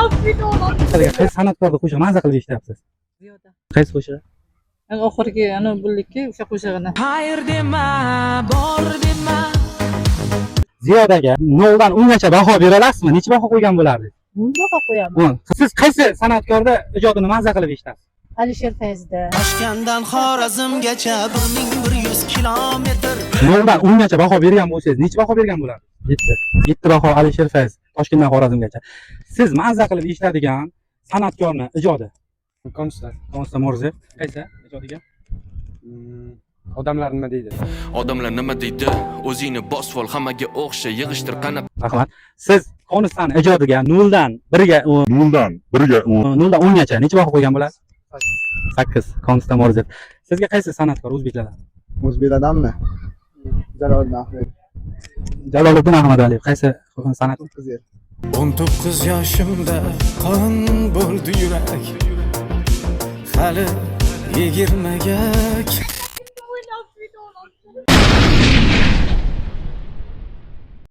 Qaysi san'atkorni qo'shig'i maza qilib eshityapsiz? Ziyoda. Qaysi qo'shig'i? Eng oxirgi ana bulliki o'sha qo'shig'ini. Xayr dema, bor dema. Ziyodaga 0 dan 10 gacha baho bera olasizmi? Necha baho qo'ygan bo'lardingiz? Baho qo'yaman. 10. Siz qaysi san'atkorda ijodini maza qilib eshitasiz? Alisher Fayzda. Toshkentdan Xorazmgacha 1100 kilometr. 0 dan 10 gacha baho bergan bo'lsangiz, necha baho bergan bo'lardingiz? 7. 7 baho Alisher Fayz, Toshkentdan Xorazmgacha. Siz maza qilib eshitadigan san'atkorni ijodi? Konsta. Konsta Morzev. Qaysi ijodiga? Odamlar nima deydi? Odamlar nima deydi? O'zingni bosib ol, hammaga o'xsha, yig'ishtir qana. Rahmat. Siz Konstani ijodiga 0 dan 1 ga 0 dan 1 ga 0 dan 10 gacha necha baho qo'ygan bo'lasiz? 8. Konsta Morzev. Sizga qaysi san'atkor o'zbeklardan? O'zbeklardanmi? Jaloliddin Ahmed. Jaloliddin Ahmadaliyev. Qaysi san'at? 9 yil. 19 yoshimda qon bo'ldi yurak, hali 20 ga.